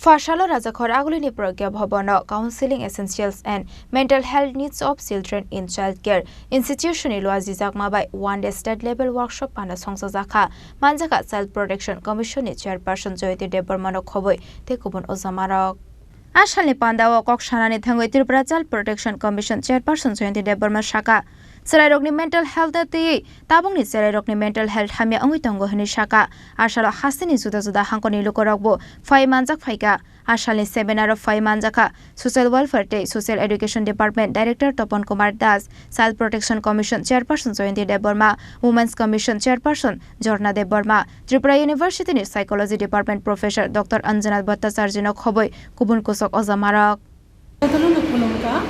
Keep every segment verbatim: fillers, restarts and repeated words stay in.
Phasalo Rajakhor Agulini Pragya Bhavan o Counseling Essentials and Mental Health Needs of Children in Child Care Institution ni luajijakma bai One Day State Level Workshop panda songchajakha, manjakha Child Protection Commission ni Chairperson Jayanti Debbarma no khobwi tei kubun ojamarok. A salni pandao kok sanani thangwi Tripura Child Protection Commission Chairperson Jayanti Debbarma saka, chwrairokni mental health no twiwi tabukni chwrairokni mental health hamya wngwi tongo hwnwi saka. A salo hasteni juda juda hangkoni lukurokbo phai manjak phaikha. A salni seminar-o phai manjakha Social Welfare tei Social Education Department Director Topon Kumar Das, Child Protection Commission Chairperson Jayanti Debbarma, Women's Commission Chairperson Jorna Debbarma, Tripura University ni Psychology Department Professor Doctor Anjana Bhattacharjee no khobwi kubun kusok ojamarok. Jotono no khulumkha.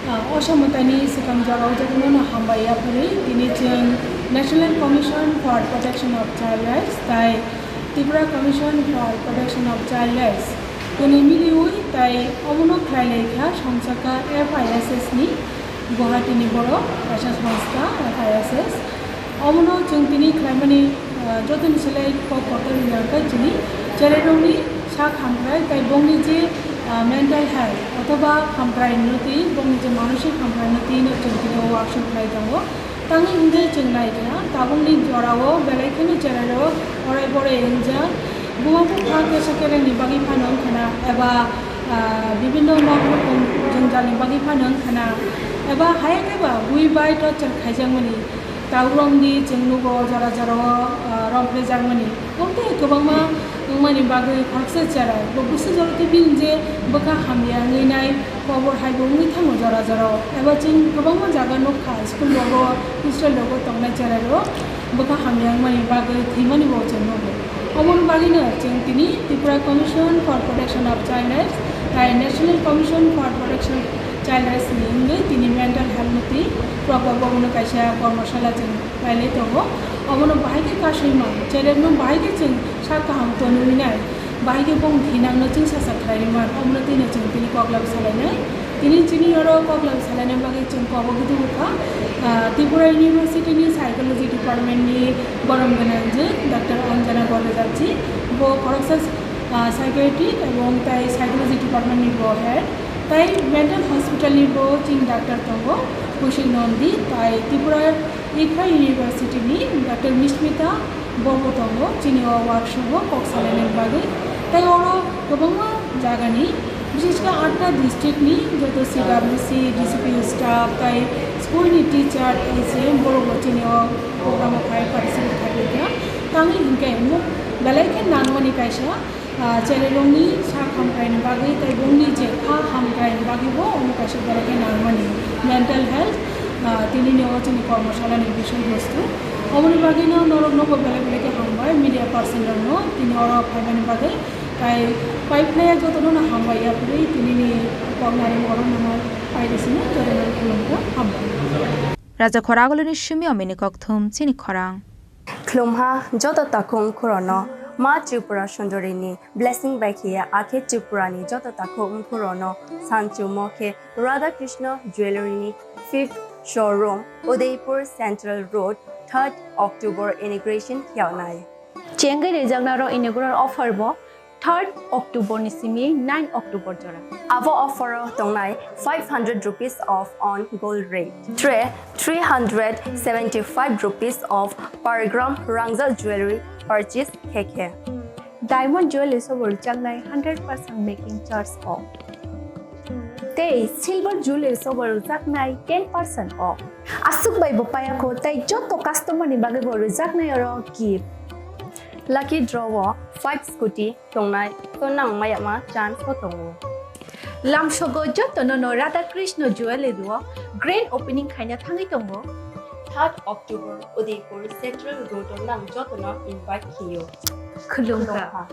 Ah, o samungtani swkang jorao jotono no hambai yaphari. Tini chwng National Commission for Protection of Child Rights tai Tripura Commission for Protection of Child Rights kwnwi miliwi tai omono khlai lai kha songchakha F I S S ni Guwahati ni borok kaisa songstha F I S S. Omono chwng tini khlaimani, ah, jotoni slai kok kotor wngya khe chini cherairokni sak hamkrai tai bongni je, ah, mental health othoba hamkrai hwnwi twi bongni je manosik hamkrai hwnwi twi no chwng tini o workshop khlai tongo. Tangwi hwnkhe chwng nai kha tabukni jorao belai kheno cherairok orai borai wngjak. Buma bupha kesa kerengni bagwi phano wngkha na eba, ah, bibinno nok nukhung jwngjalni bagwi phano wngkha na eba haya khe ba bui bai torture khaijakmani. Taurokni chwng nugo jora jorao, ah, romphrejakmani. Obotei kwbangma wngmani bagwi khoroksa cherai bo busu jorokhe bini je bwkha hamya wngwi nai kobor hai bo wngwi thango jora jorao. Eba chwng kwbangma jaga nukha, school rogo, hostel rogo tongnai cherairok bwkha hamya wngmani bagwi thwimani bo chwng nugo. Oboni bagwino chwng tini Tripura Commission for Protection of Child Rights tai National Commission for Protection Child Rights ni wngwi tini mental health ni twi program bo kaisa kormosala chwng khlailai tongo. Omono bahai khe kasui man, cheremno bahai khe chwng sak kaham tonwi nai, bahai khe bong thinangno chwng sasak khlai man, omono twino chwng tini koklab salainai. Tini chini oro koklab salaina bagwi chwng kobo gidi bukha, ah, Tripura University ni Psychology Department ni borom gwnang je Doctor Anjana Bhattacharjee, bo khoroksa, ah, psychiatric ebong tai psychology department ni bo head, tai mental hospital ni bo chini doctor tongo, Kushik Nandi, tai Tripura Ikha University ni Doctor Mishmita bo bo tongo, chini o workshop o kok salaina bagwi. Tai oro kwbangma jagani, bishesh khe atta district ni joto C W C, D C P staff, tai school ni teacher, S A M borok bo chini o program o khai participate khai kha. Tangwi hinkhe belai khe nangmani kaisa Ah, cherairokni sak hamkraini bagwi tei bongni je kha hamkraini bagwibo omo kaisa borok khe nangmani mental health, ah, tinini o chini kormosalani bisoi bostu. Oboni bagwino norokno bo belai belai khe hambai media person rokno tini oro phaimani bagwi. Tai pai phlaiya jotono no hambai yaphuri tinini koknari oro nono pai rwsino jotono khulumkha, hambai. Raja Khoraguluni simi omini kokthum chini khorang. Khulumha joto takhuk khorono Ma Tripura Sundori ni blessing bai khiya akhe Tripura ni joto takhuk khorono sanchumo khe Radha Krishna Jewellery ni fifth showroom, Udaipur Central Road, third October inauguration khiyaunai. Chengwi rijaknai rok inaugural offer bo third October ni simi nine October jora. Abo offer o tongnai five hundred rupees off on gold rate, three hundred seventy-five rupees off per gram rangja jewellery purchase khe khe. Diamond jewellery sobo rwjaknai hundred percent making charge off. Tei silver jewellery sobo rwjaknai ten percent off. Aswk bai bo payakho tei joto customer ni bagwi bo rwjaknai oro gift. Lucky draw o five scooty tongnai, to nang mayakma chance bo tongo. Lamsogo jotono no Radha Krishna Jewellery o grand opening khaina thangwi tongo. Third October Udaipur Central Road o nang jotono invite khiyo. Khulumkha. Khulumkha.